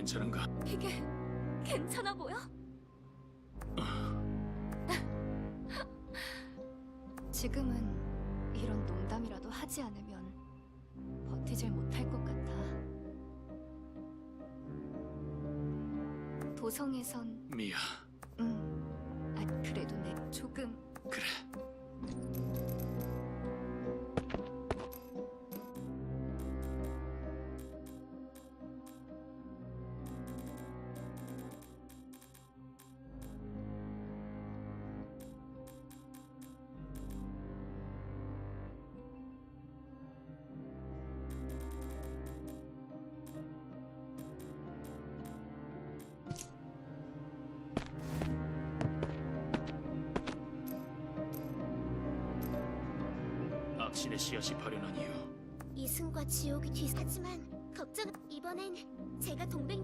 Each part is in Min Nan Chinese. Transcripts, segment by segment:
괜찮은가? 이게 괜찮아 보여? 지금은 이런 농담이라도 하지 않으면 버티질 못할 것 같아. 도성에선 미아, 응. 아, 그래도 내 조금 그래. 악신의 씨앗이 발현한 이유. 이승과 지옥이 뒤 하지만 걱정, 이번엔 제가 동백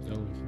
싸우고 있어.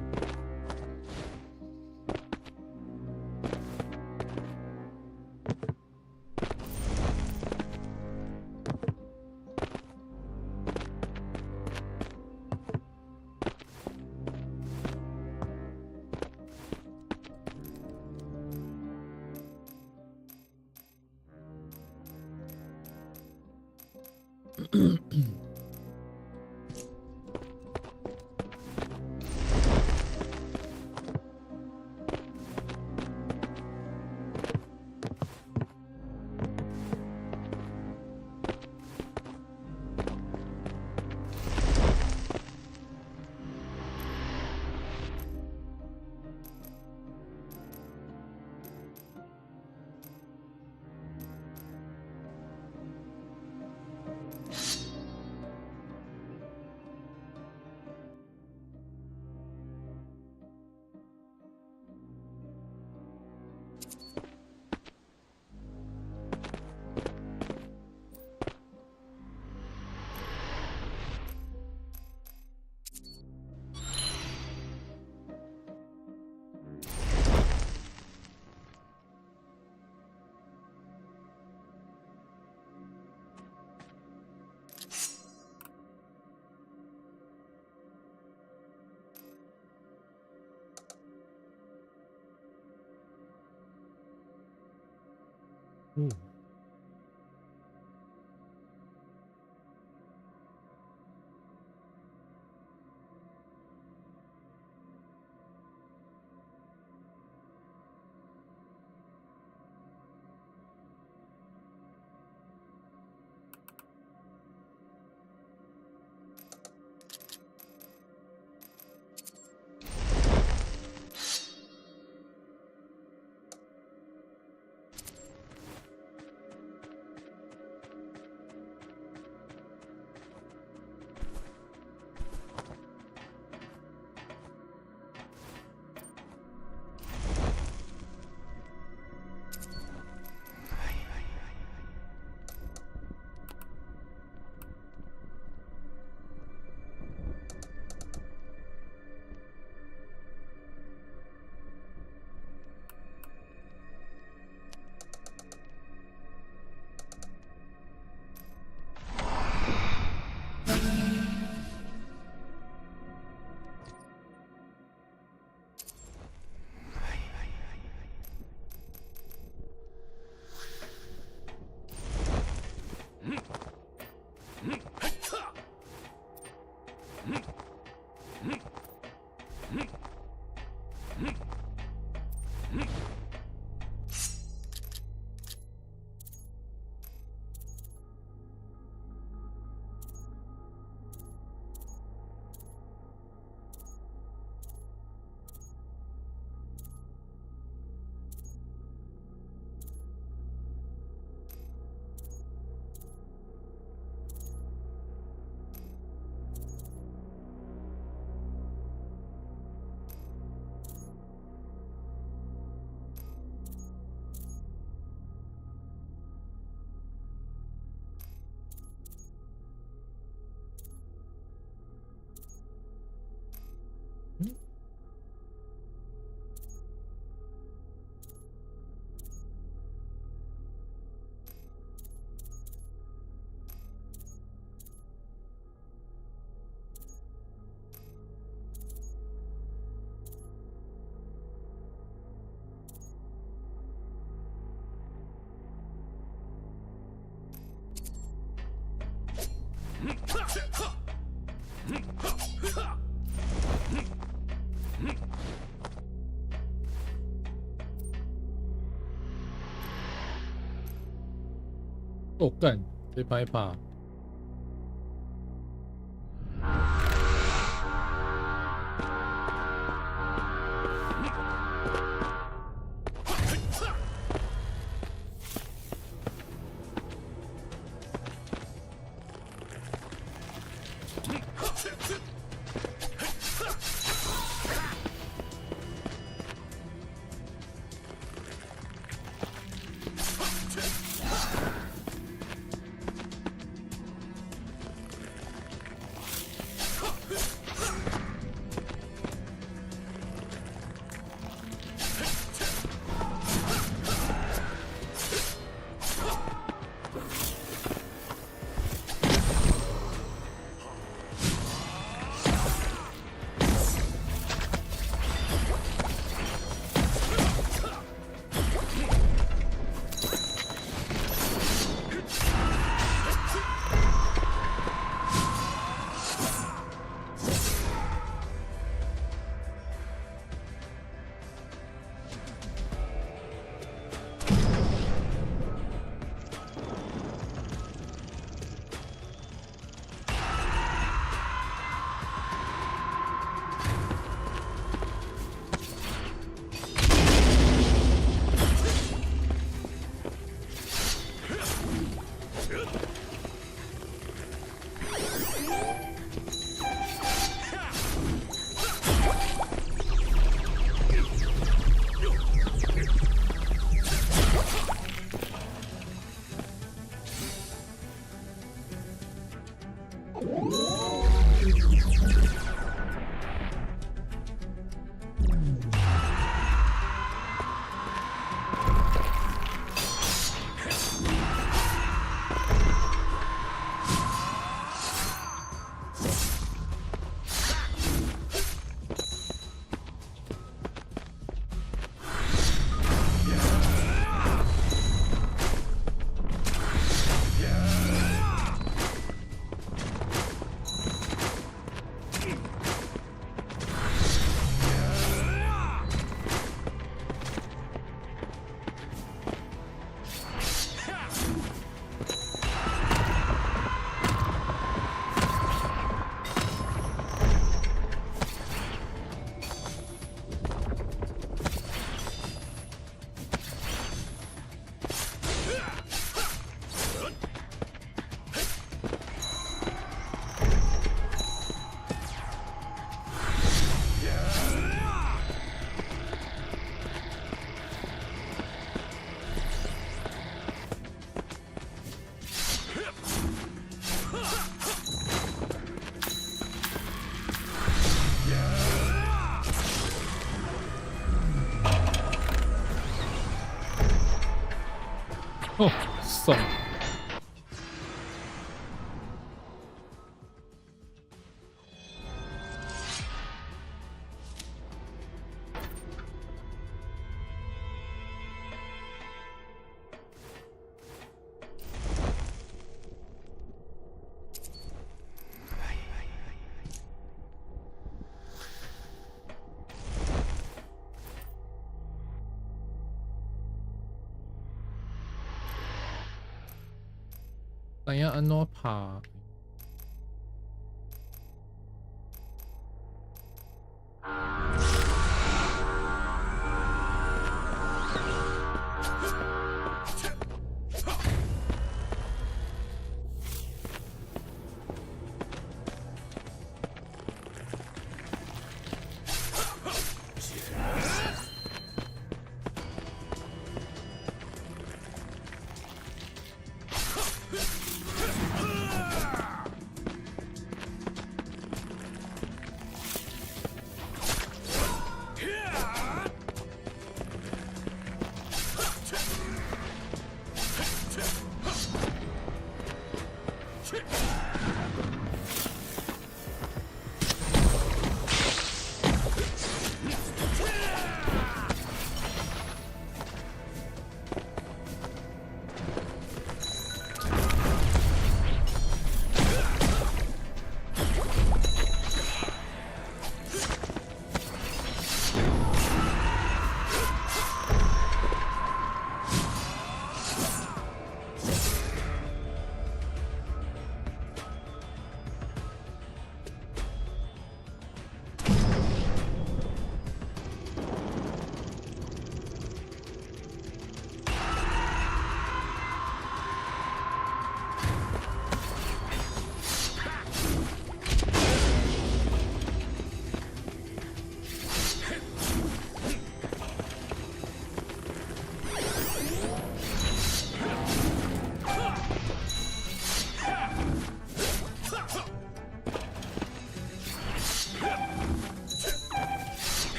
응. 哦幹，這歹拍。哦，爽！知影按怎拍？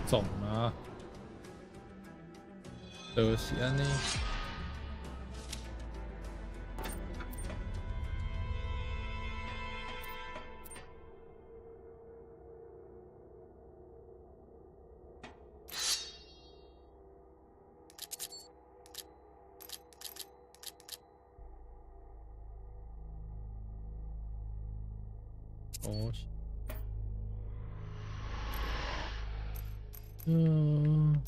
爽啊！就是按呢。哦，嗯。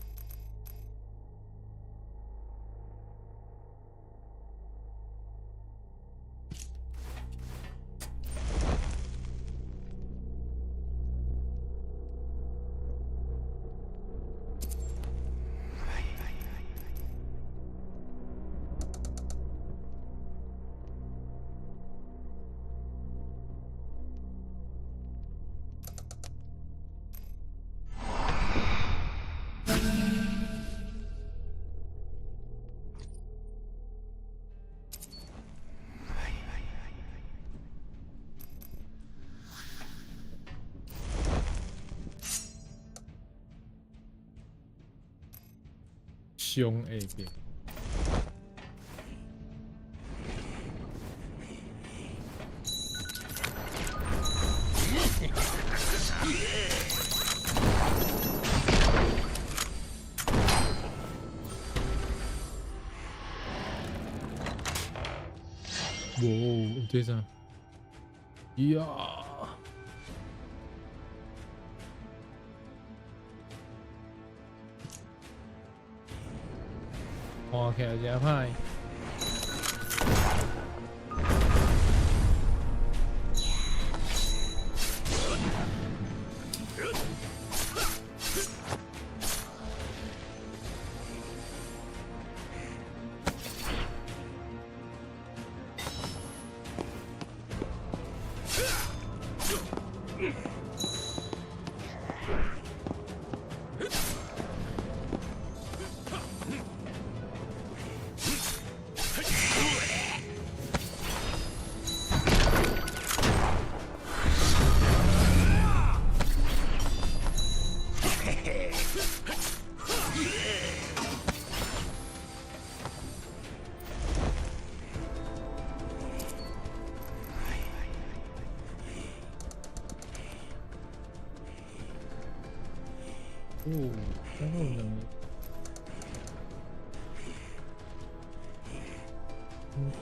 上下邊。哇，這啥？呀！看起來誠歹。哦，然後呢？公館。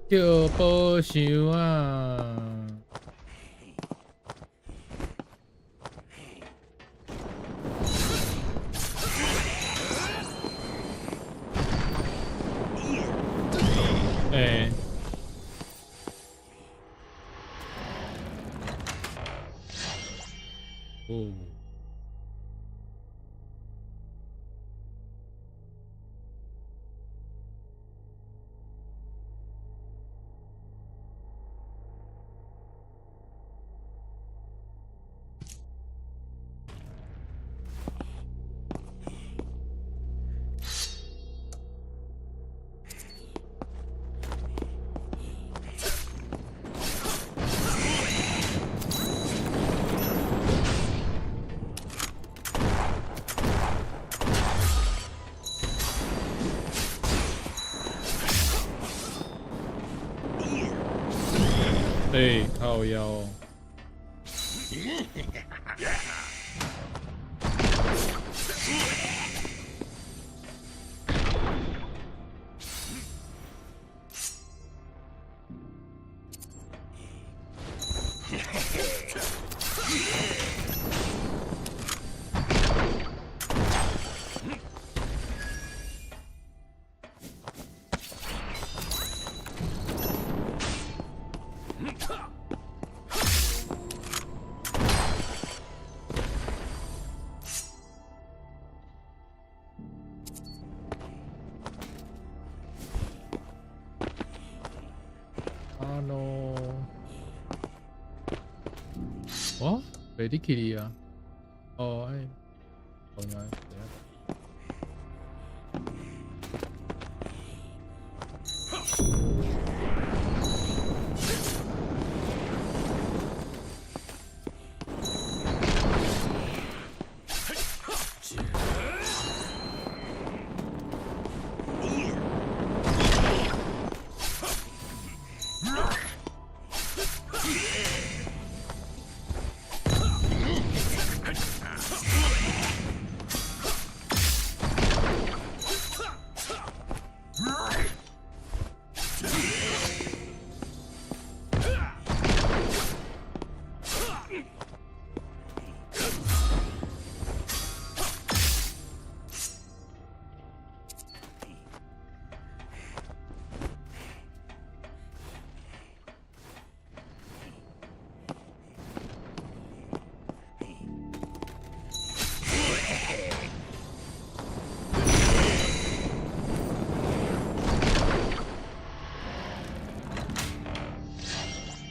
叫保守啊！欸。哦。欸，靠腰。啊喏，哦，袂入去哩啊！哦，哎，哦，原來等下。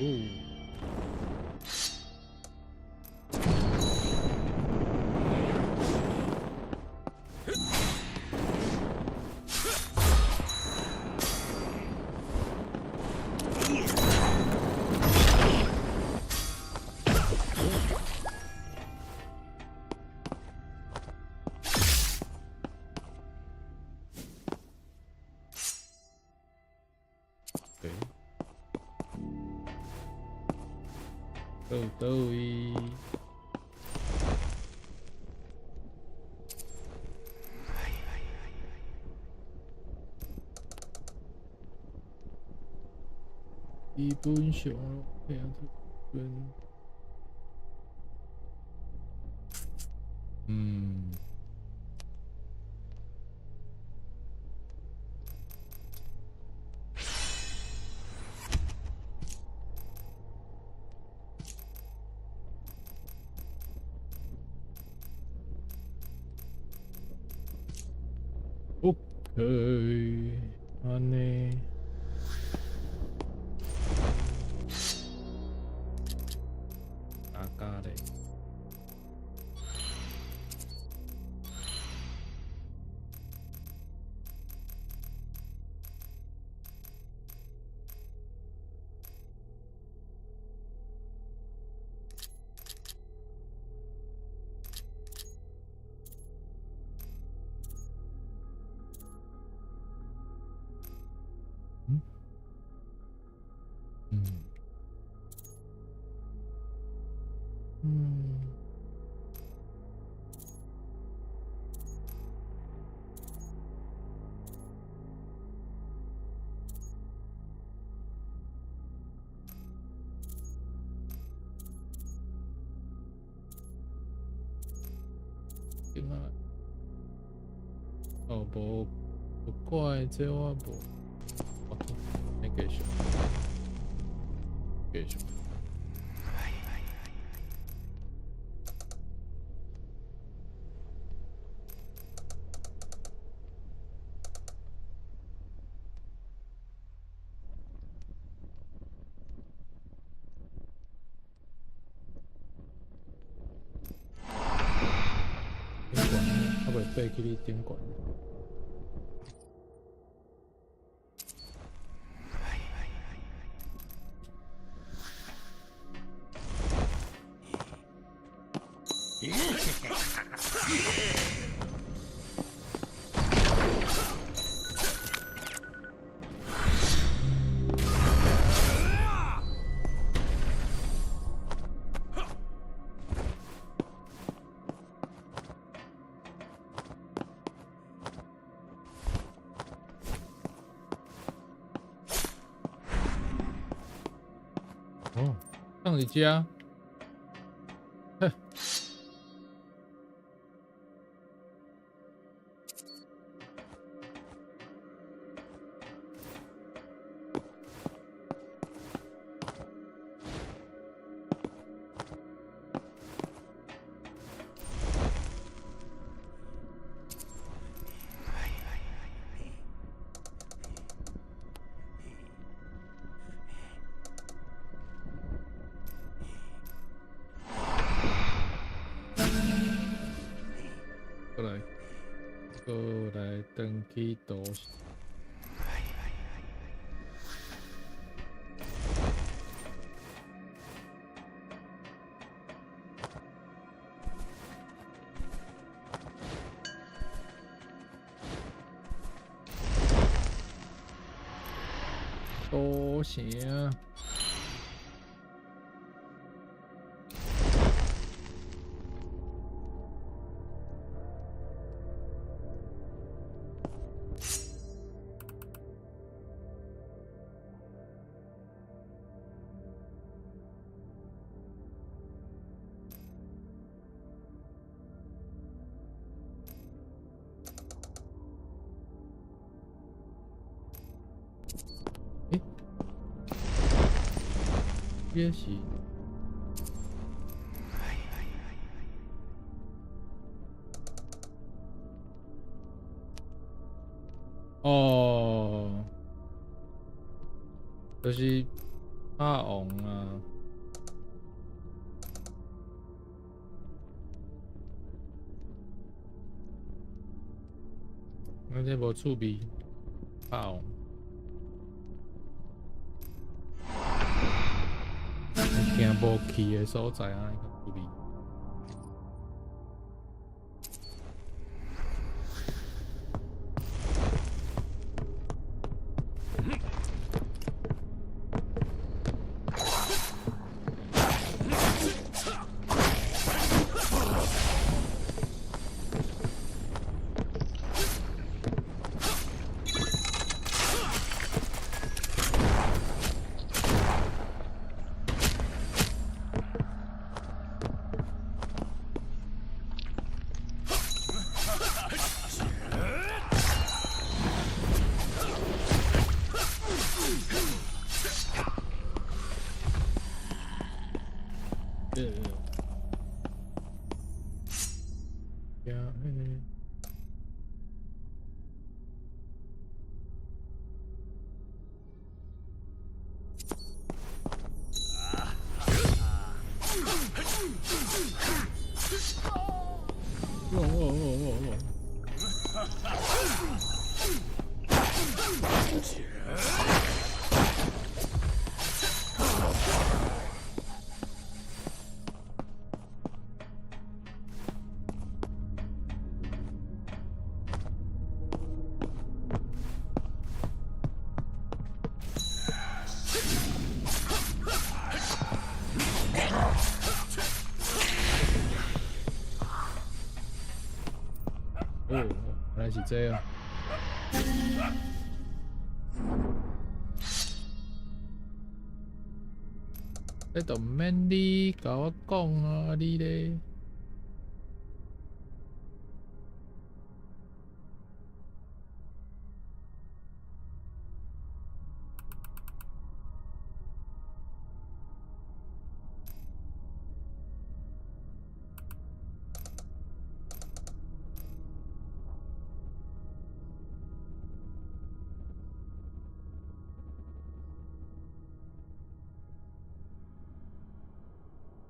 哦。對。倒倒位？基本上聽出嗯。OK，按呢。大家咧。嗯嗯嗯。點啊？哦，無不怪，這我無。OK，你繼續，繼續。頂懸，還未爬去你頂懸。哦，放佇遮。哼。去都城。都城。欸，這是哦，就是霸王啊。那這無趣味，霸王。行無去的所在啊，較趣味。呀，嗯。哦哦哦哦哦！哦，原來是這樣。這都毋免你共我講啊，你咧。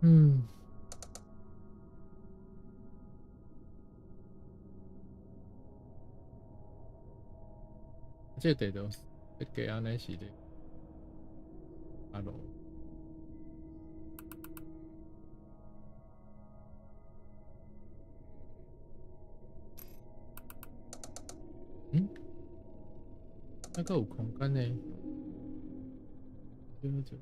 嗯。這個地圖設計按呢是咧，阿路。嗯？那個有空間呢？這個。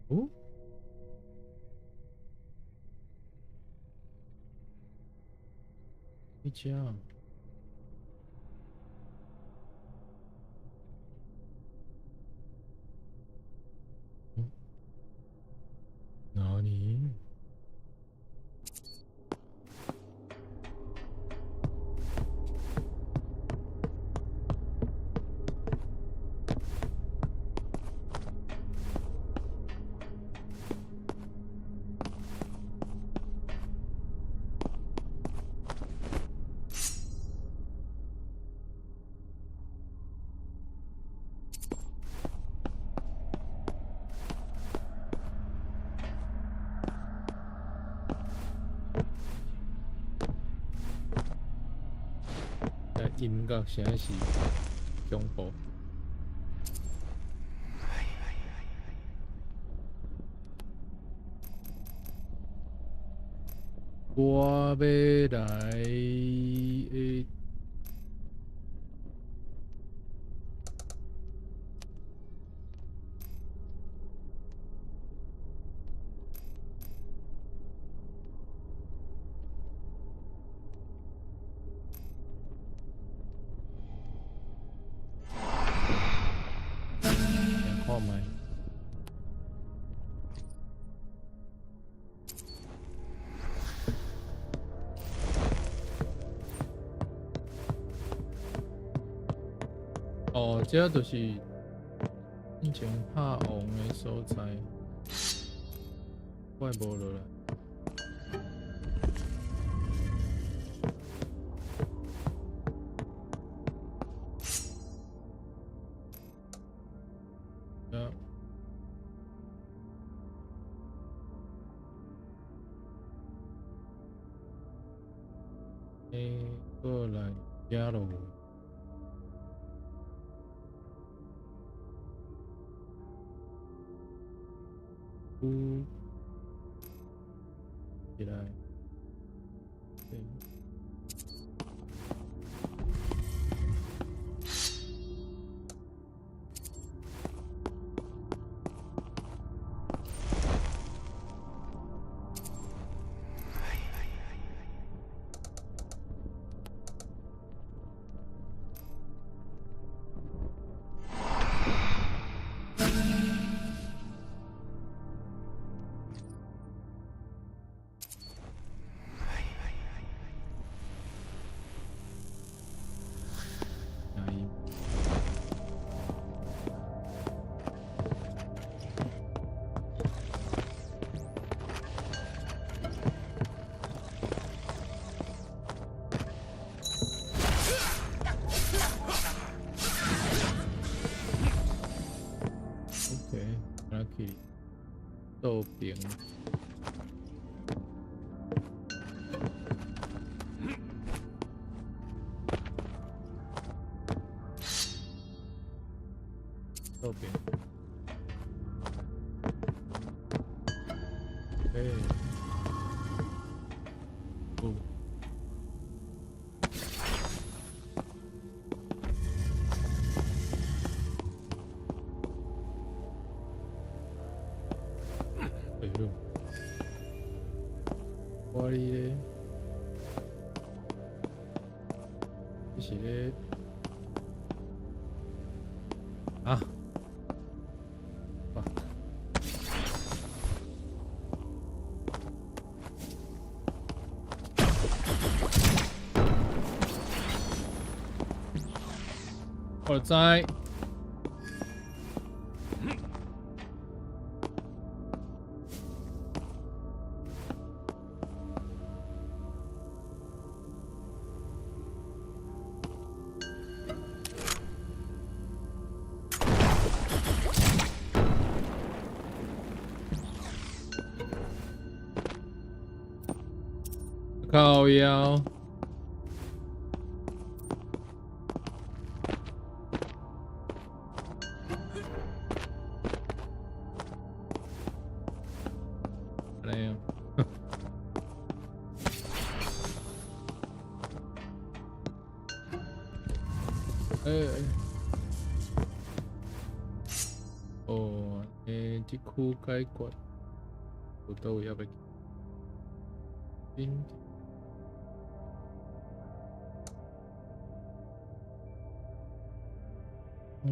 哦？你這。嗯？哪裡？音樂實在是恐怖。我欲來欸。看覓。哦，這就是以前拍王的所在，我會無落來。啊。欸，過來遮囉。有起來。對。哪一？OK，來去豆餅。豆餅。欸。哦。哎呦，我哩咧，這是咧，啊，哇！我知。靠腰。按呢啊。欸。哦，欸，這區解決，有佗位猶未？頂。哦。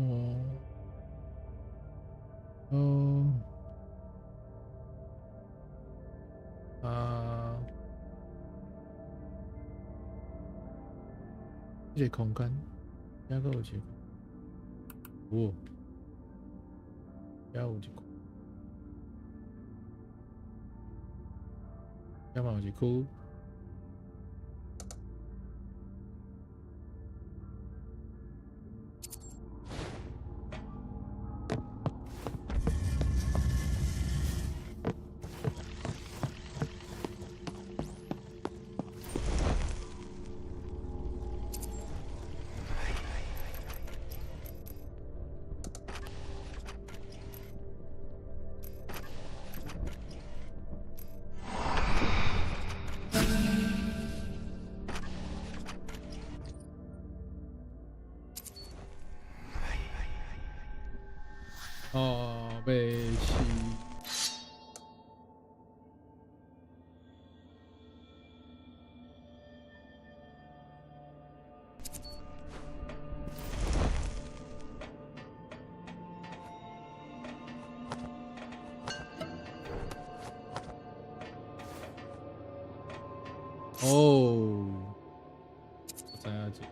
哦。啊。這個空間，遮閣有一個，有。遮有一個，遮嘛有一區。哦，袂死。哦，我知影這。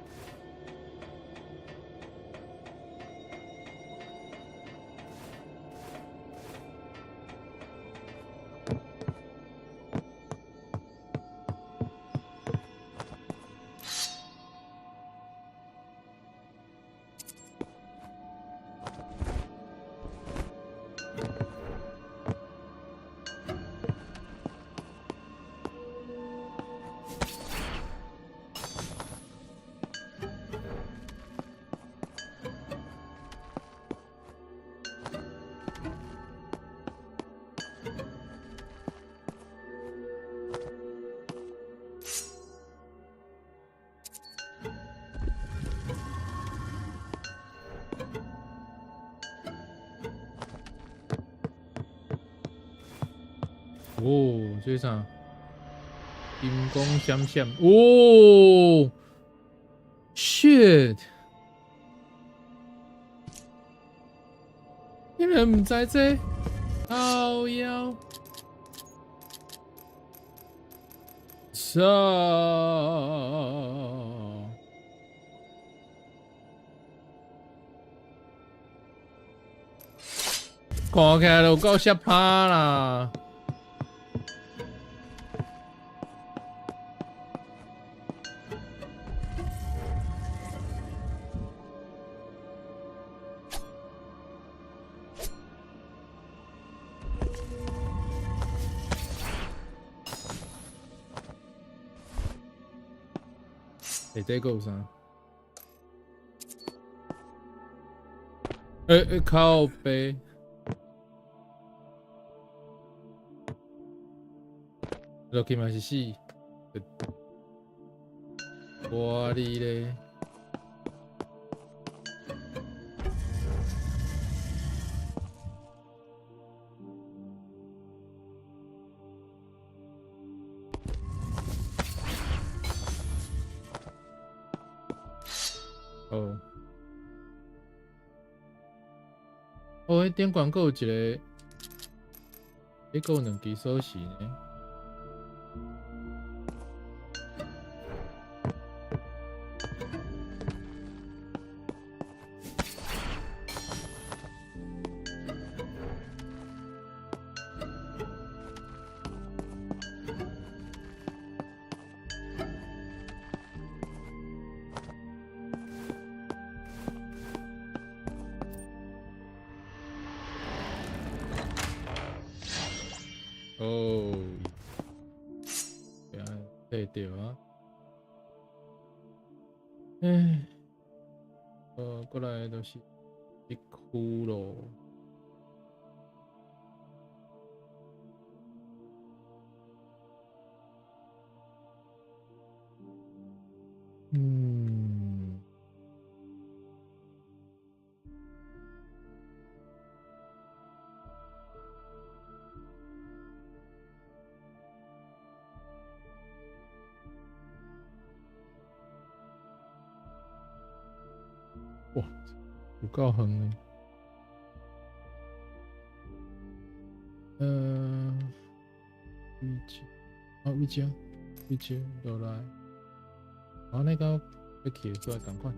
哦，這是啥？金光閃閃。哦，shit！竟然毋知這，靠腰。操！看起來就夠嚇趴啦！內底閣有啥？欸欸，靠北！落去嘛是死，我哩咧！哦，哦，彼頂懸閣有一个，彼閣有兩支鎖匙呢。哦，予摕著啊！唉，過來就是一區咯。嗯。哇，有夠遠的。位置，啊，位置，位置落來，啊，那個欲去的做仝款，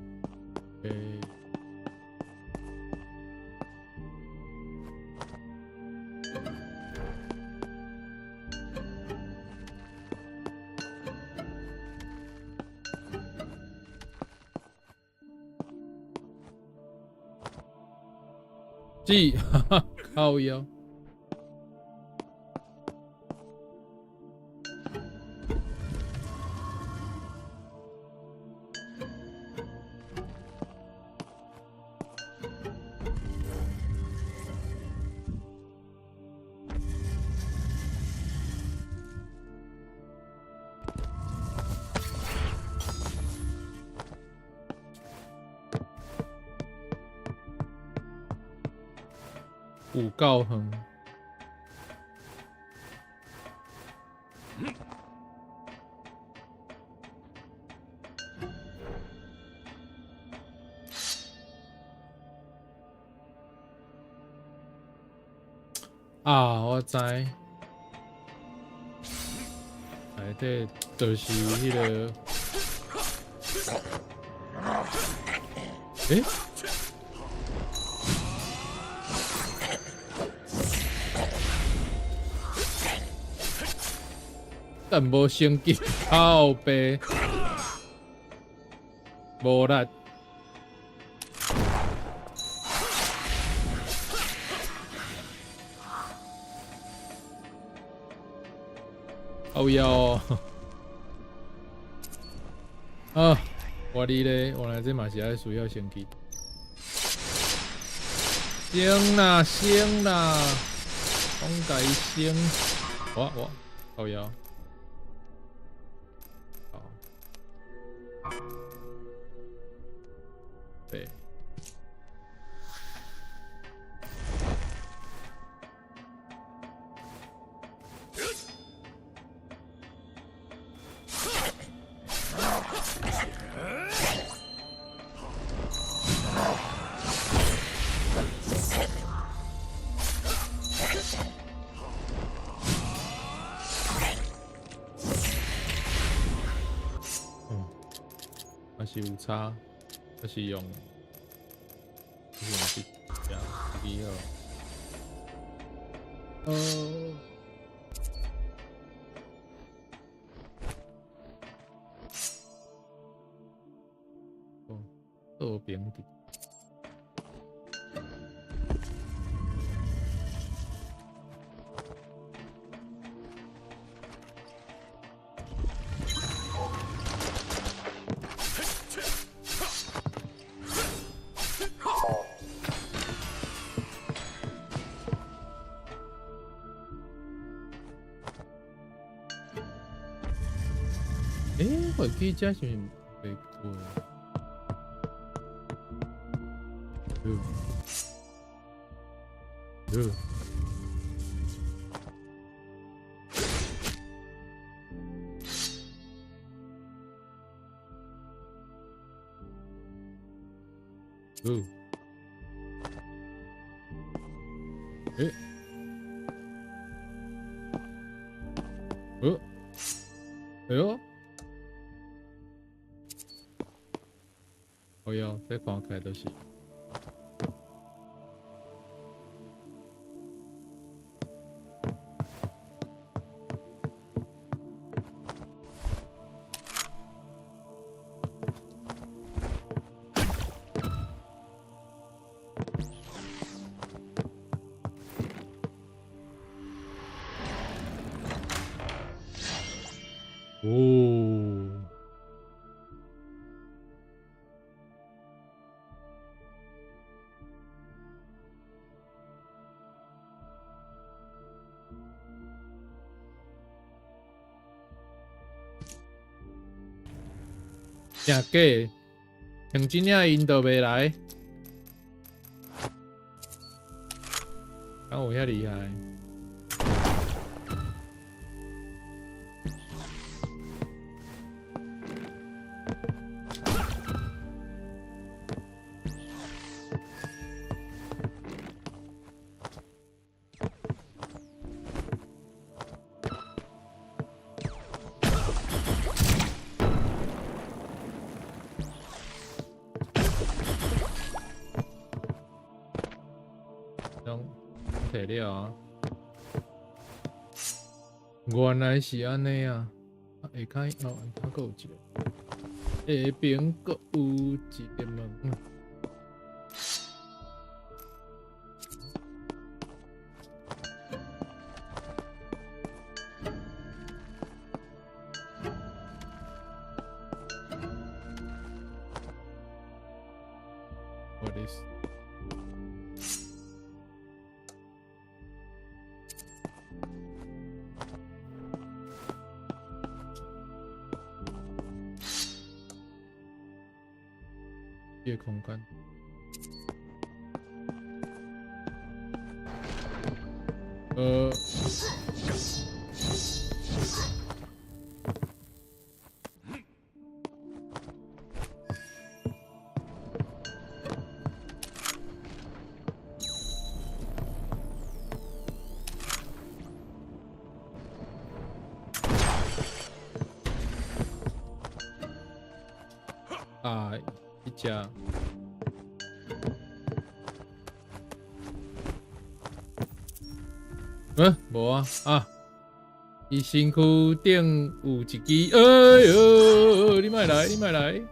欸。是，哈哈，靠腰。有夠遠。啊，我知，內底就是彼個，欸？但無升級，靠北，無力。哦喲，啊，我哩咧，原來這嘛是愛需要升級。升啦升啦，講共伊升，我我，哦喲，好，對。嗯，還是有差，還是用，還是用這這這個好。哦，倒平佇。欸，我會記這是毋是袂過？嗯，嗯。嗯。欸？呃？哎喲！哦喲，這看起來就是。哦。真假？像真正𪜶就袂來，敢有遐厲害？攏摕了啊！原來是按呢啊！下跤哦，下跤閣有一個，下邊閣有一個門。What is？這個空間。啊，一隻。無啊啊！伊身軀頂有一支，哎喲，你莫來，你莫來！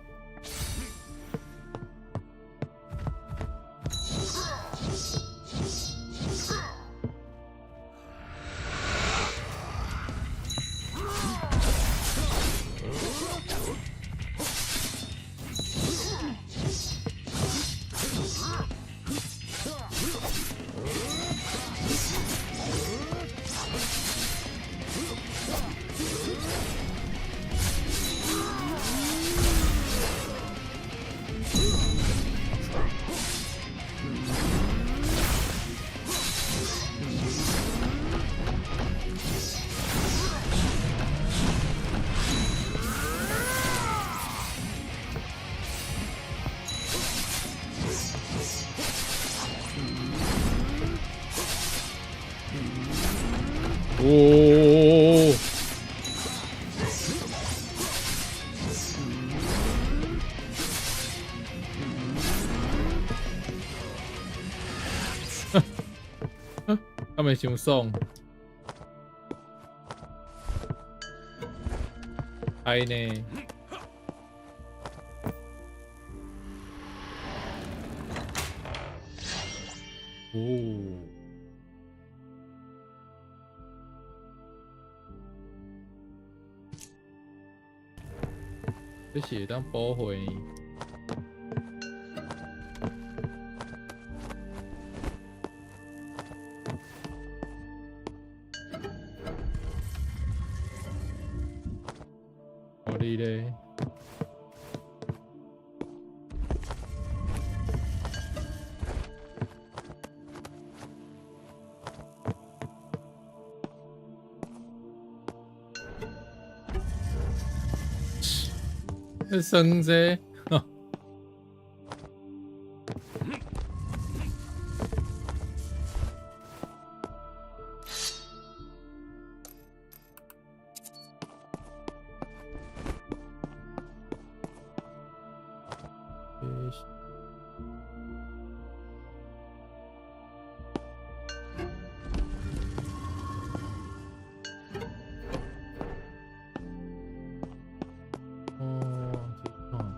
哦！他們傷爽，哎呢？哦。這是會當補血。哦你咧？生這。哦，這哦。啊？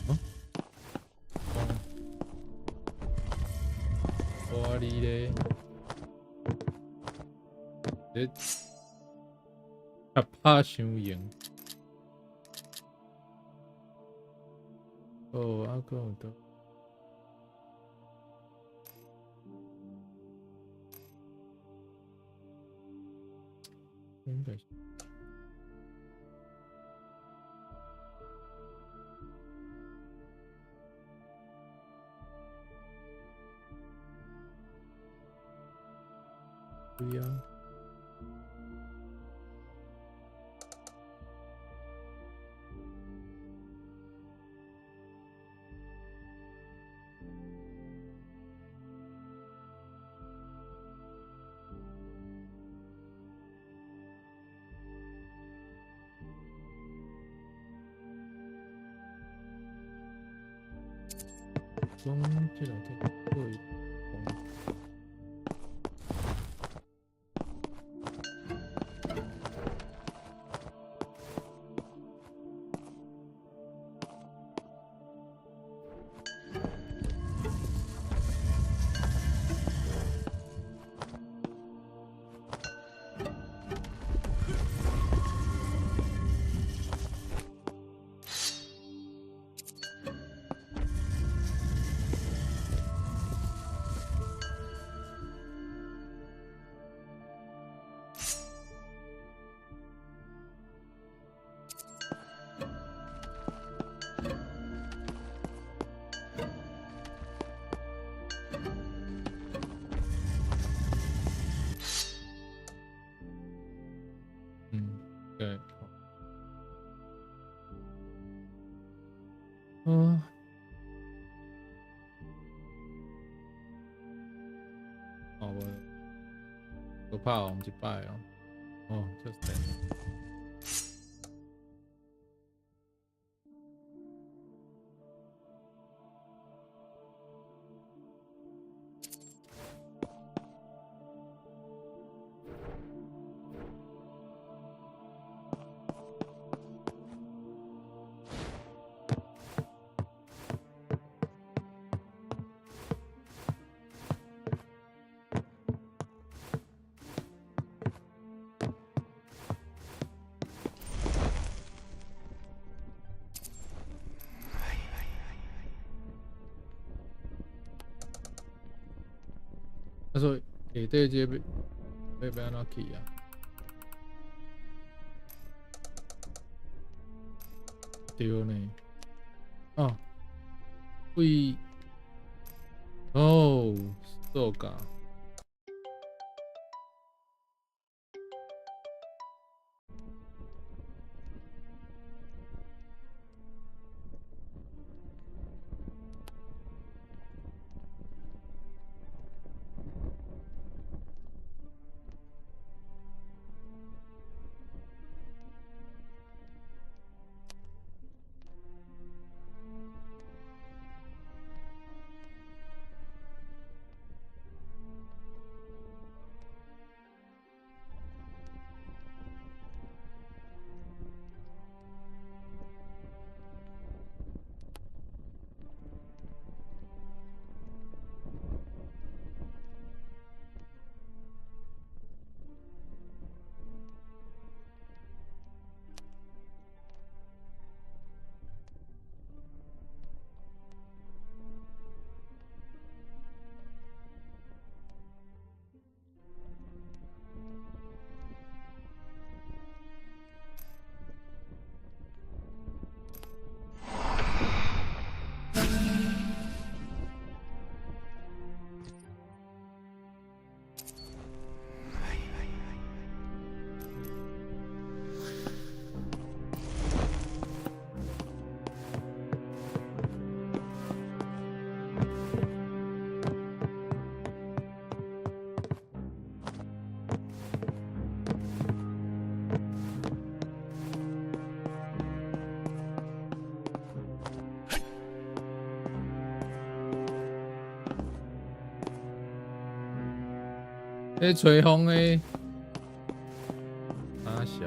哦，我哩咧，這較拍傷型。哦，啊，閣有倒。應該是。對啊。總這內底過。嗯。哦，無，無拍王一擺哦。哦，就是。他說下底這個欲按怎去啊？對呢。哦，為哦，そうか。咧吹風咧，啊小。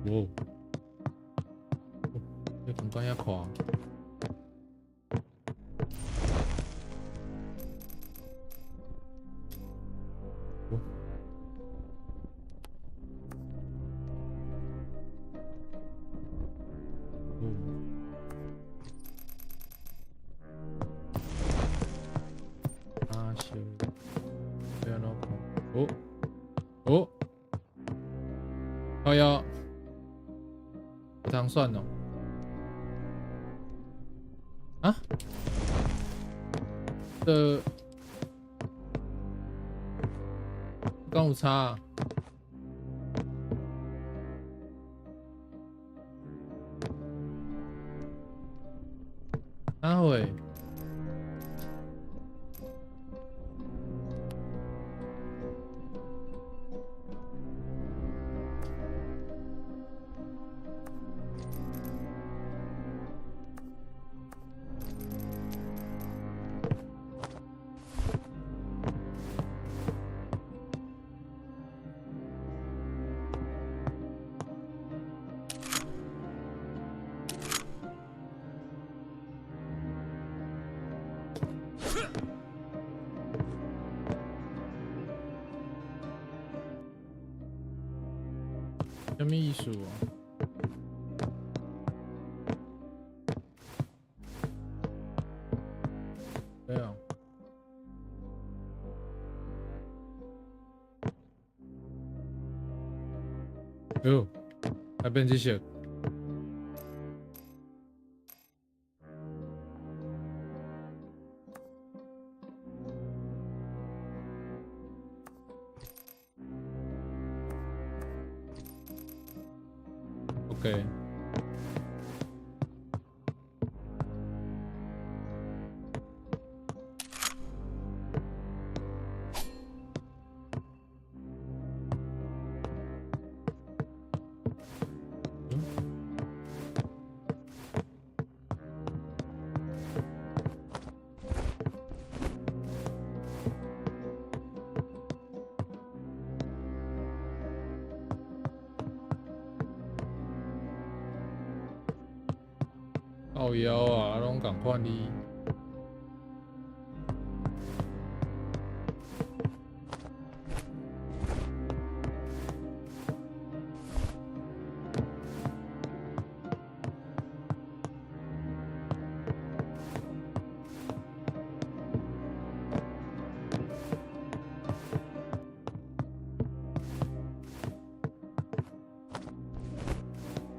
哇！這房間遐寬。啊小，欲按怎看？哦哦，哎呀，有通選哦。啊？這敢有差啊？哪會？啥物意思啊？對啊。喲，還變這色。OK。靠腰啊，攏仝款哩。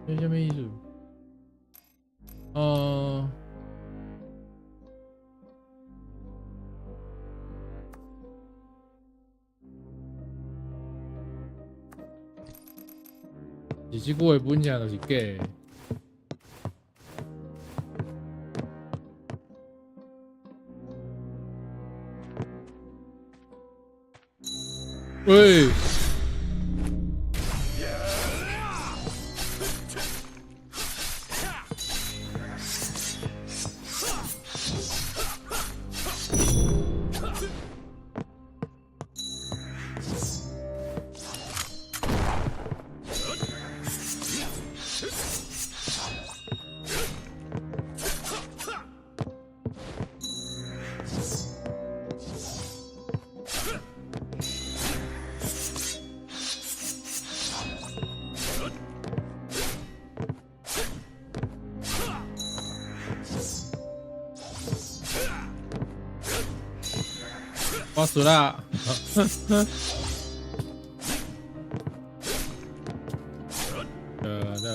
這啥物意思？呃，是這句話本正就是假的。喂！我輸啦！哒哒，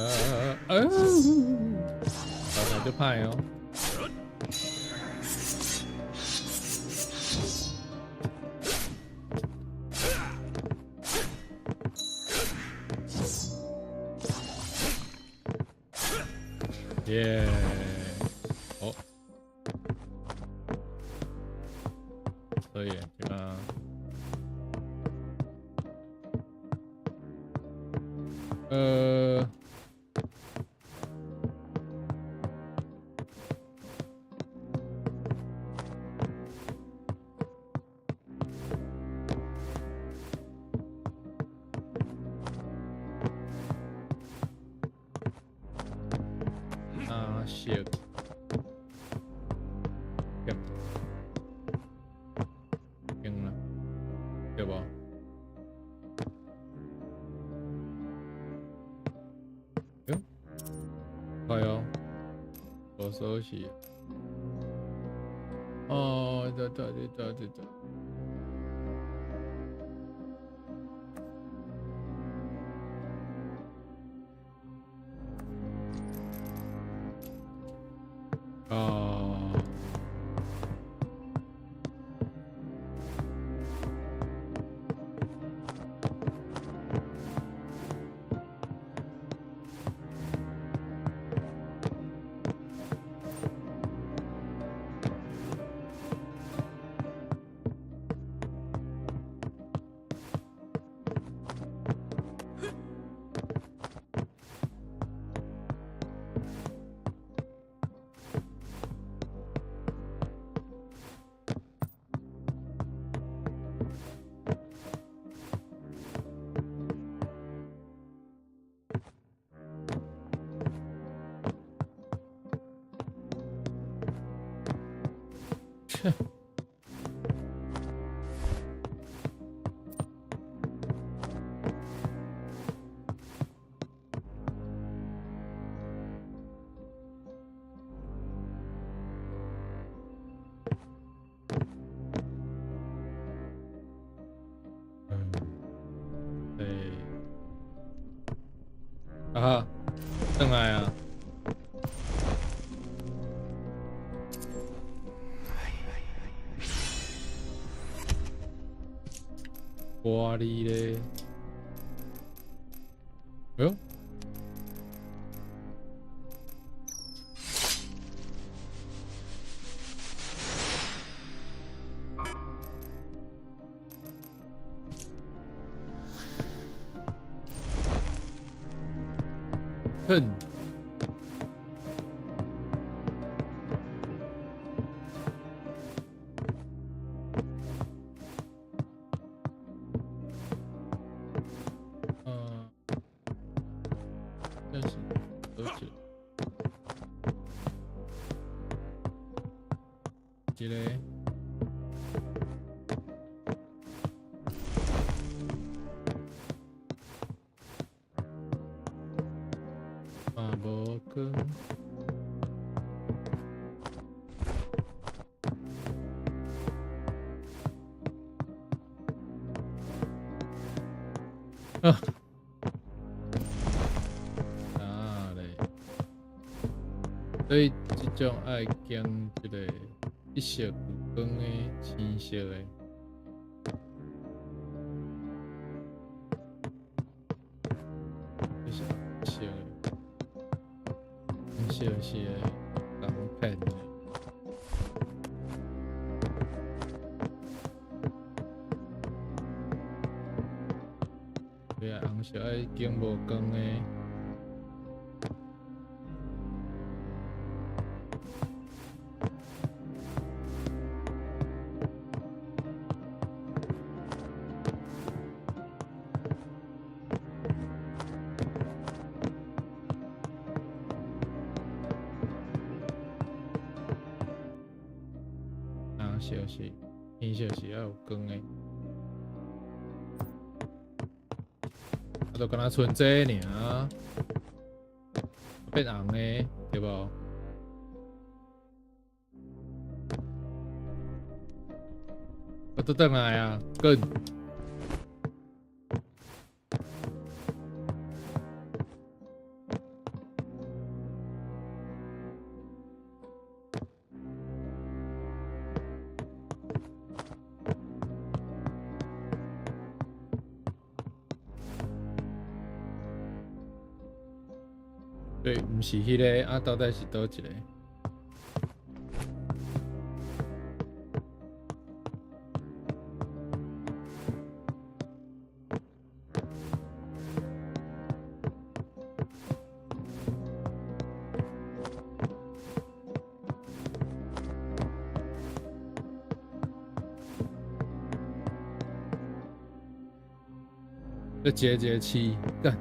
哦，剛才就歹哦。耶！好，可以，這個，啊，色，對，行啦，對無？喲，快哦，無鎖匙。哦，對對對對對對。啊。切。嗯，對，啊，轉來啊！玻璃咧，哎喲，哼。嗯，這是倒一個，一個。嘛無光。啊！啊咧，所以這種愛揀這個一色有光的青色的。這是紅色的，紅色是會共騙的。對啊，紅色愛揀無光的。紅色是，青色是愛有光的。啊，就敢若賰這爾，變紅的，對無？我倒轉來啊，滾！對，毋是彼个，啊，到底是佗一个？這一个一个試，幹，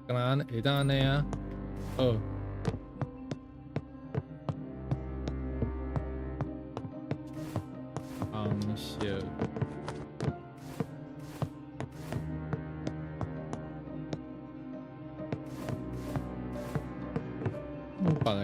敢若會當按呢啊？好。紅色。有別个。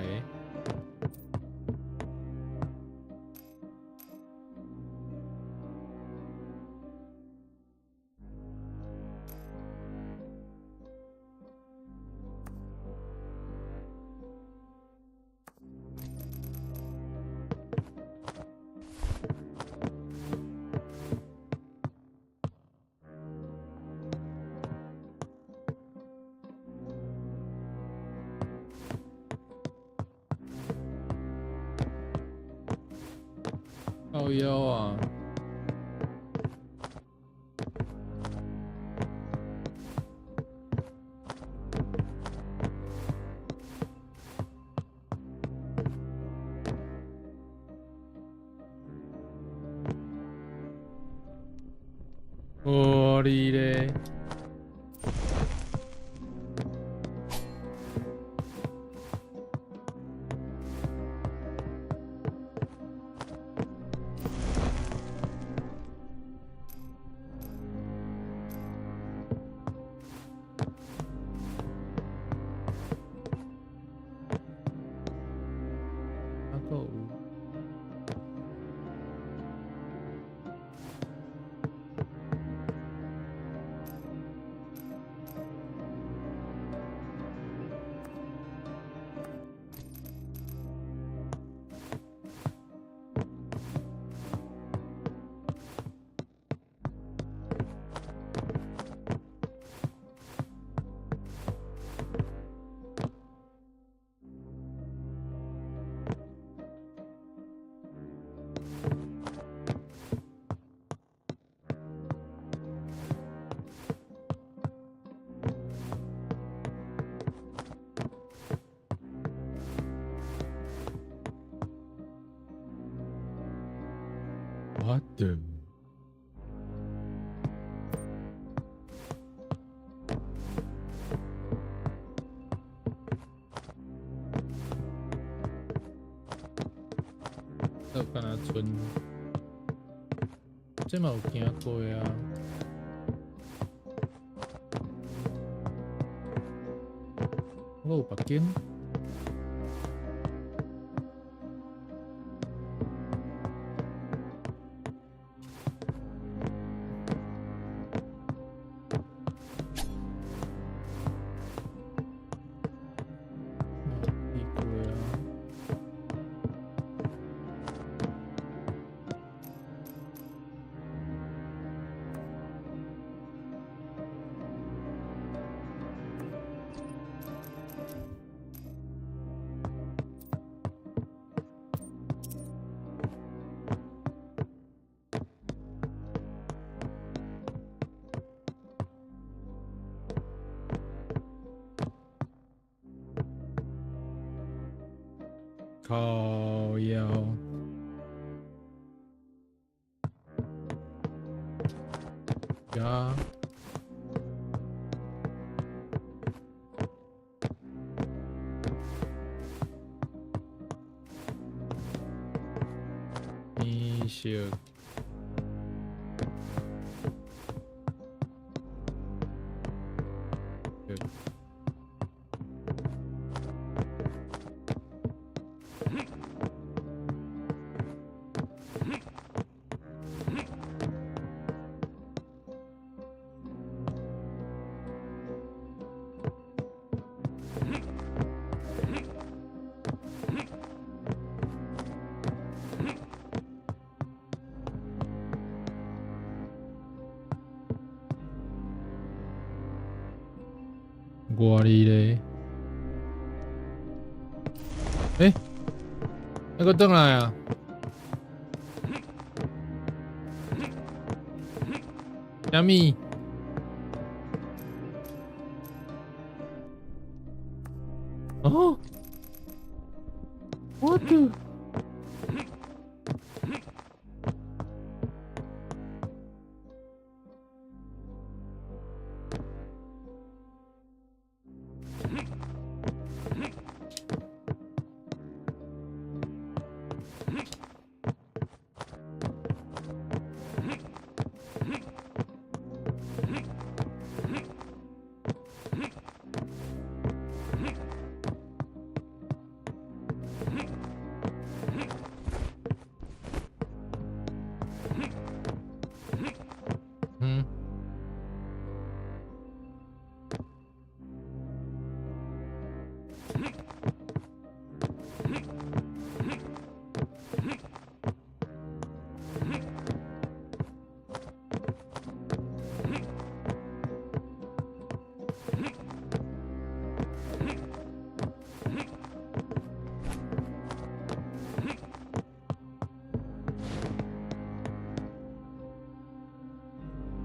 靠腰啊！我哩咧！啊，閣有。the？就敢若賰，這嘛有行過啊。我有別間。嘛有去過啊。靠腰。呀。你小。對。我哩咧，欸，那個轉來啊！啥物？哦？What the？嗯。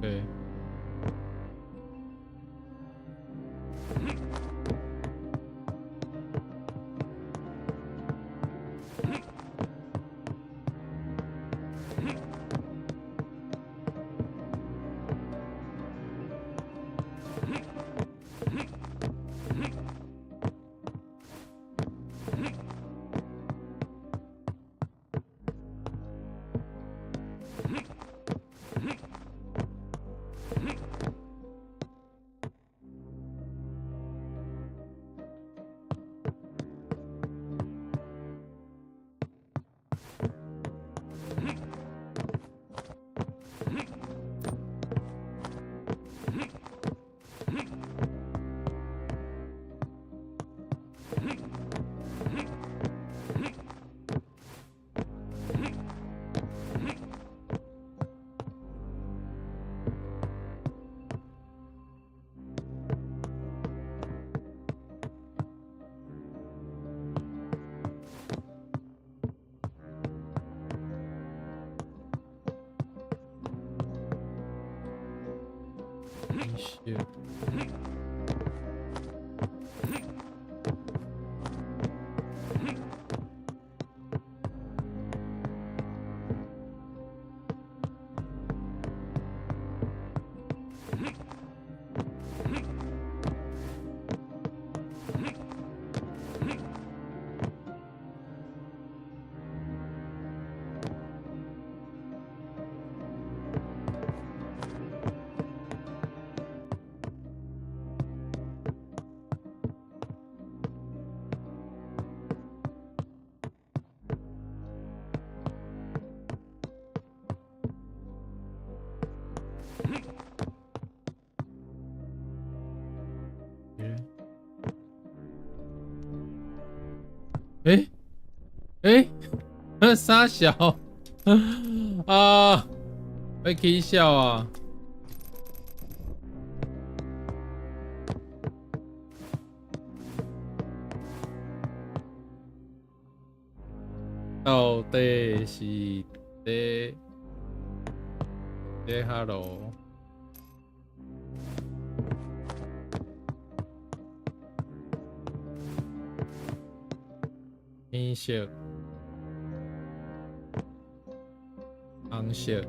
對。 小。欸欸欸，啥小啊，欲起痟啊！到底是佇佇哈囉？黃色、紅色。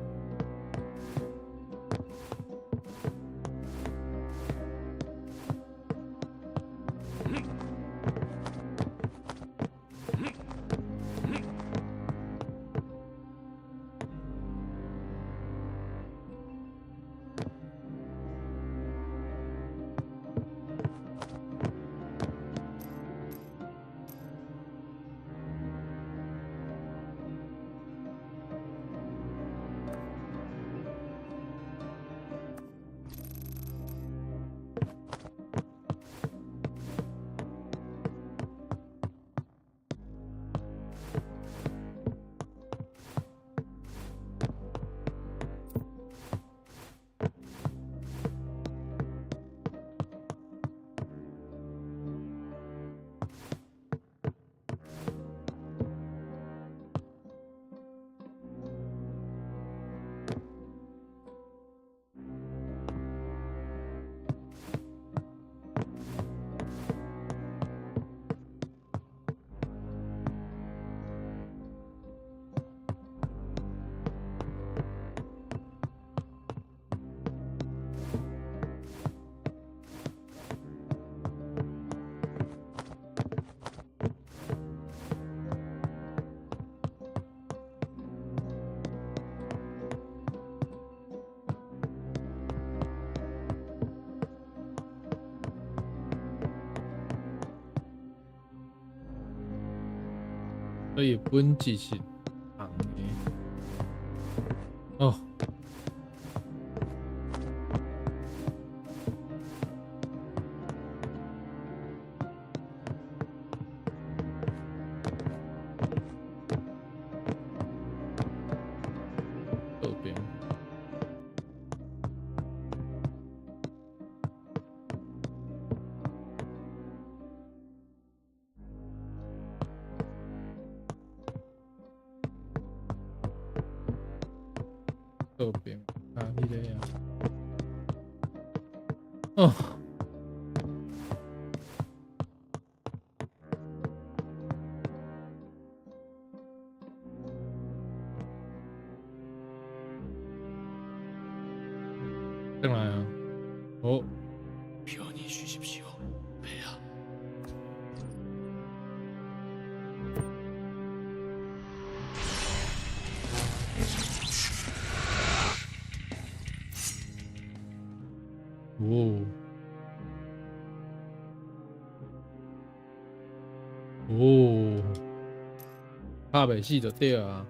所以本質是紅的。哦。右邊。右邊啊，彼个啊。哦。轉來啊！哦。 편히 쉬십시오, 폐하. 哦。哦。拍袂死就對啊。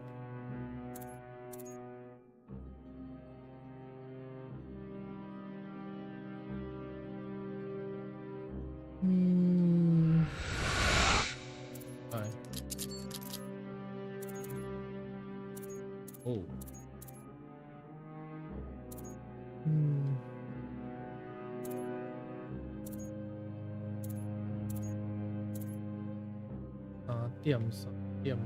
嗯。來。哦。嗯。3點3點。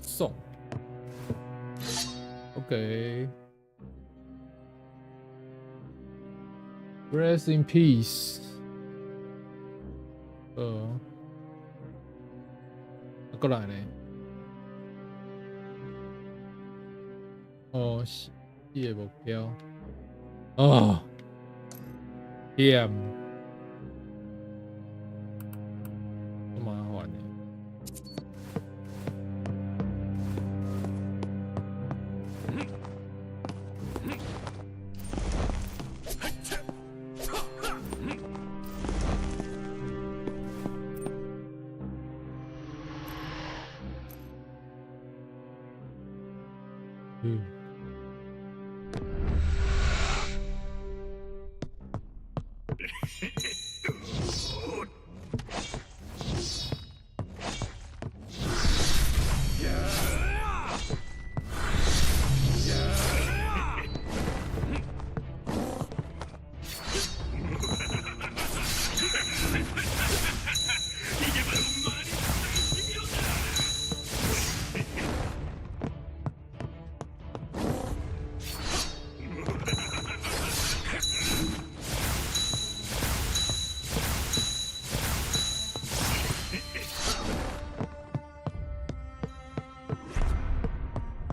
送。OK。Rest in peace。啊，過來呢？哦，四個目標。哦，險，足麻煩的。嗯。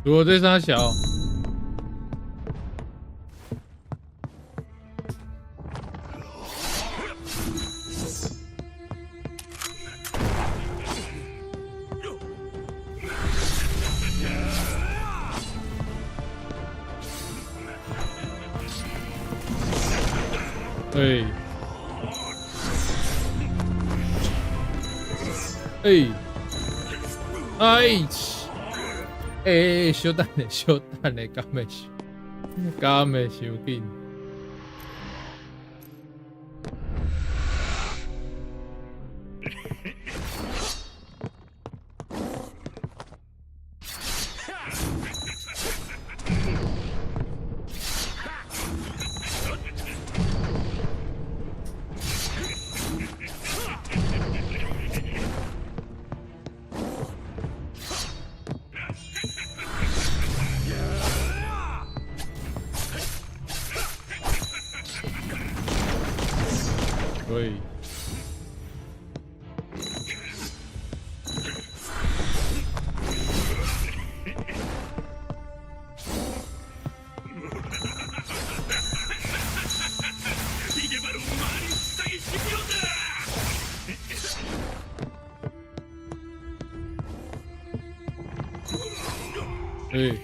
如果這三小。欸欸哎！欸，小等下，小等下，敢會傷？敢會傷緊？對。欸。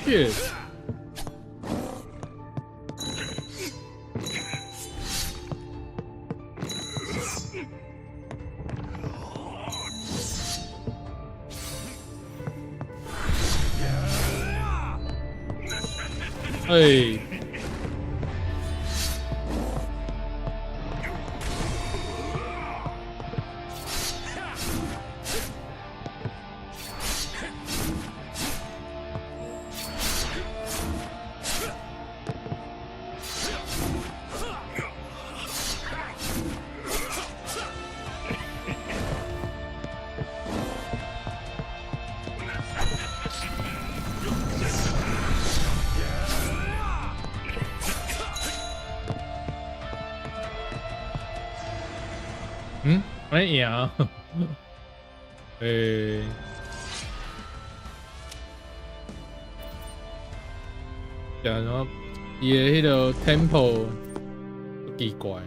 Shit。欸。嗯，按呢贏。欸。然後伊的彼个 tempo 奇怪。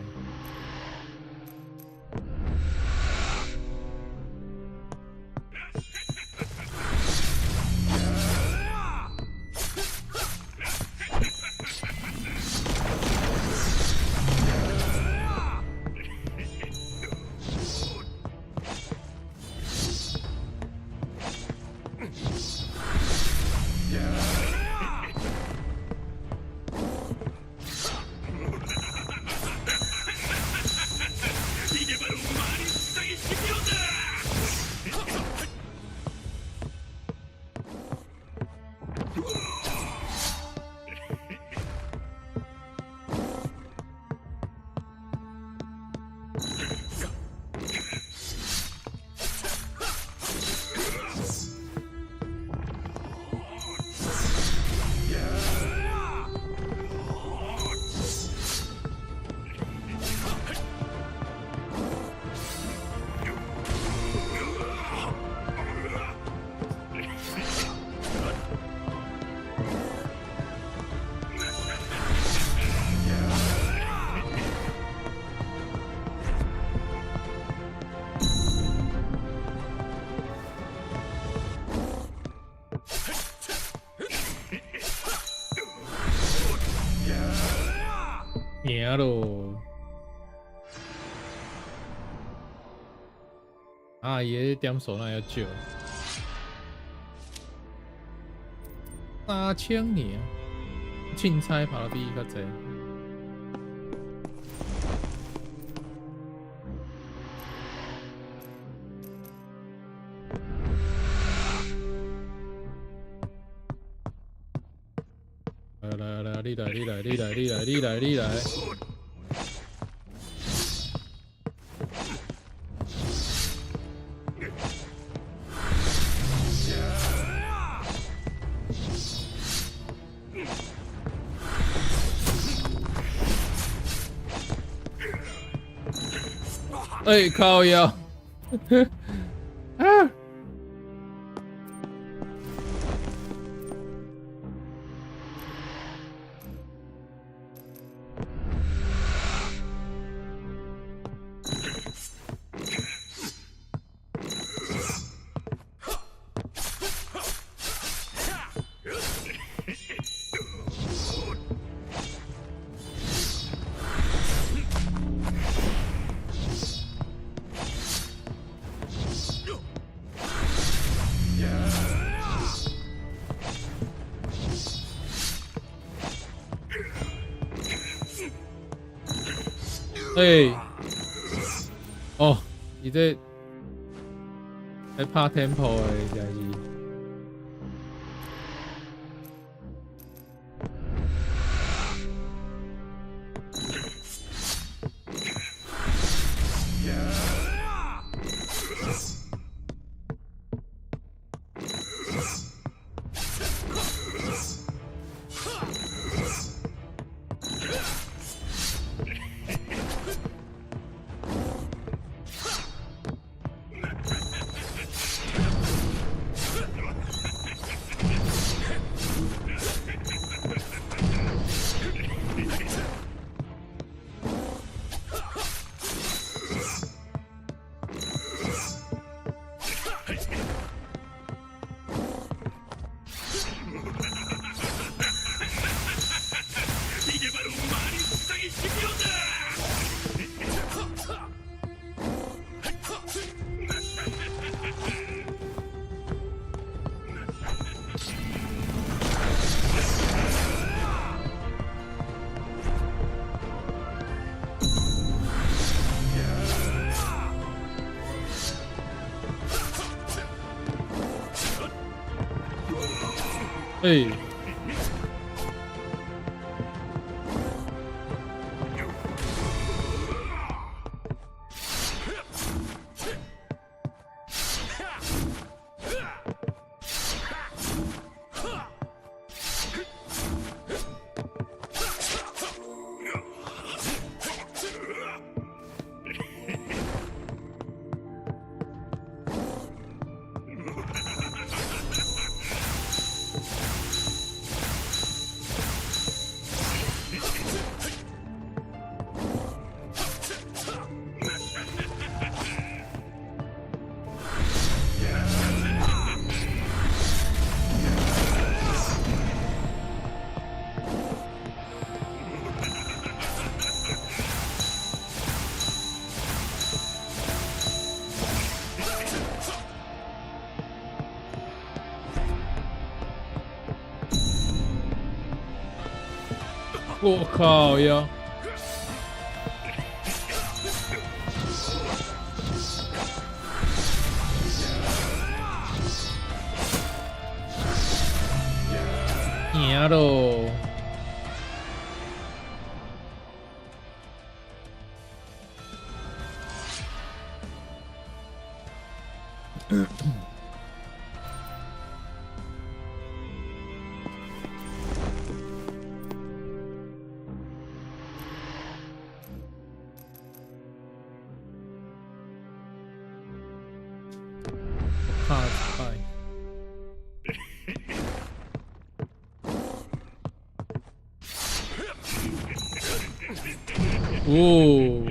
贏咯！啊，伊个點數哪會少？3000爾，凊彩跑得比伊較濟。來來來，你來你來你來你來你來你來。欸，靠腰！啊！欸，哦，伊這在拍 tempo 的，真是。 이게 바로 만인지상의 힘이로다! 欸。我靠呀！贏咯！拍一擺。哦！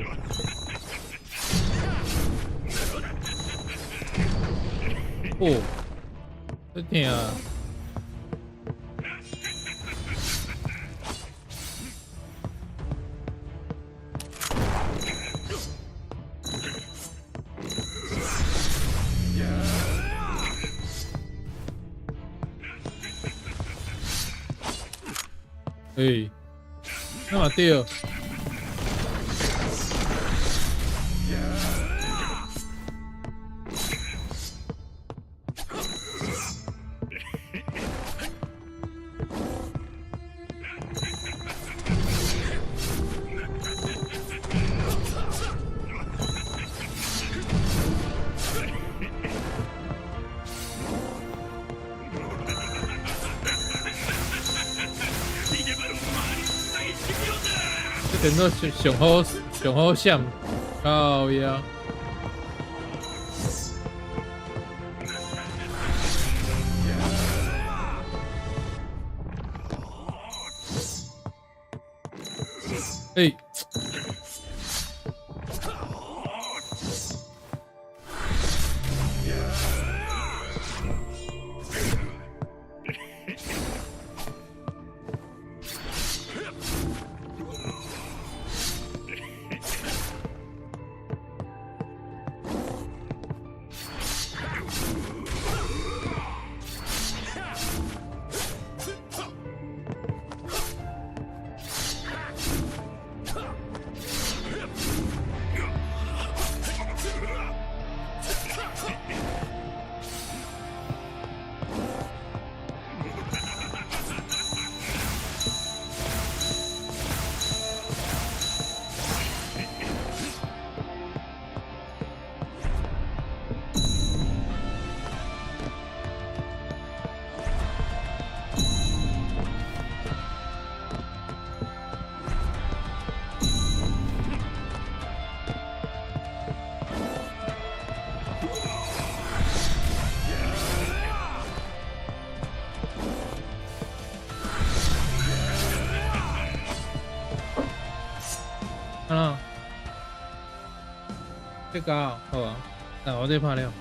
哦，這疼啊！欸，那嘛對。這電腦上上好上好閃，靠腰。欸。啊，這個好啊，那我這拍了。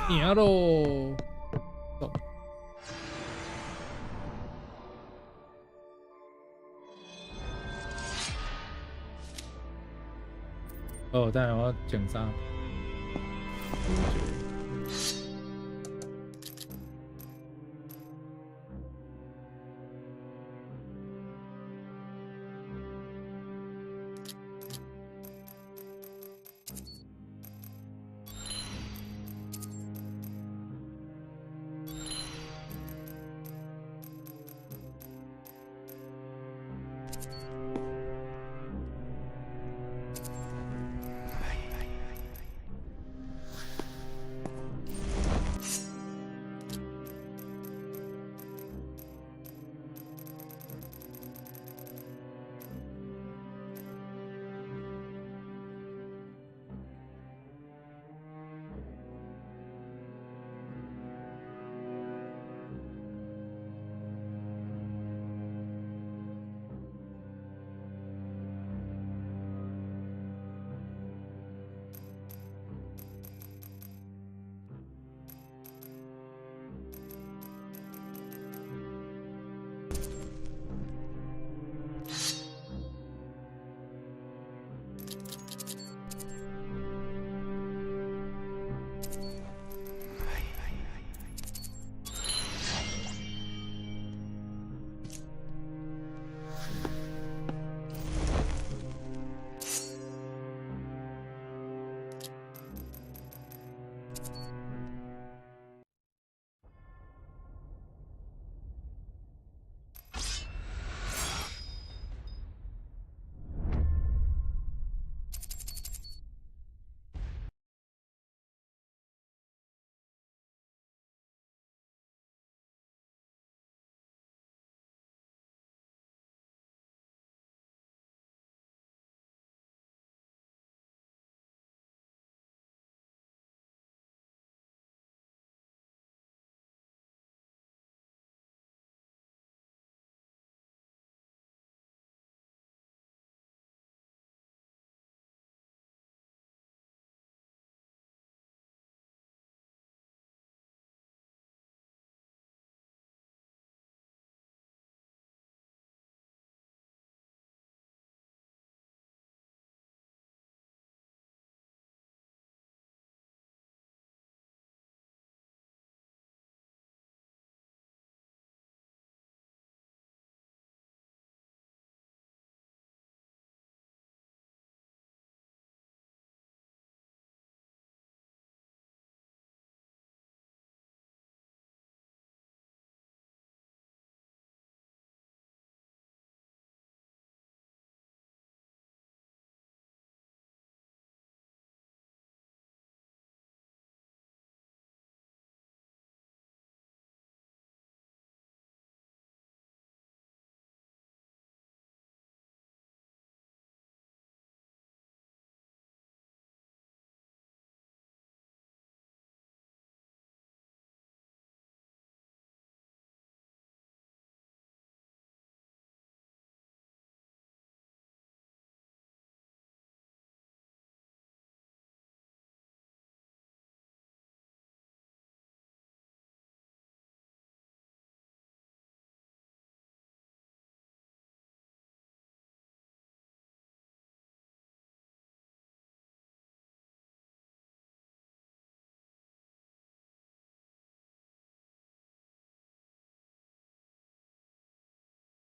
贏咯！哦，等下我檢查。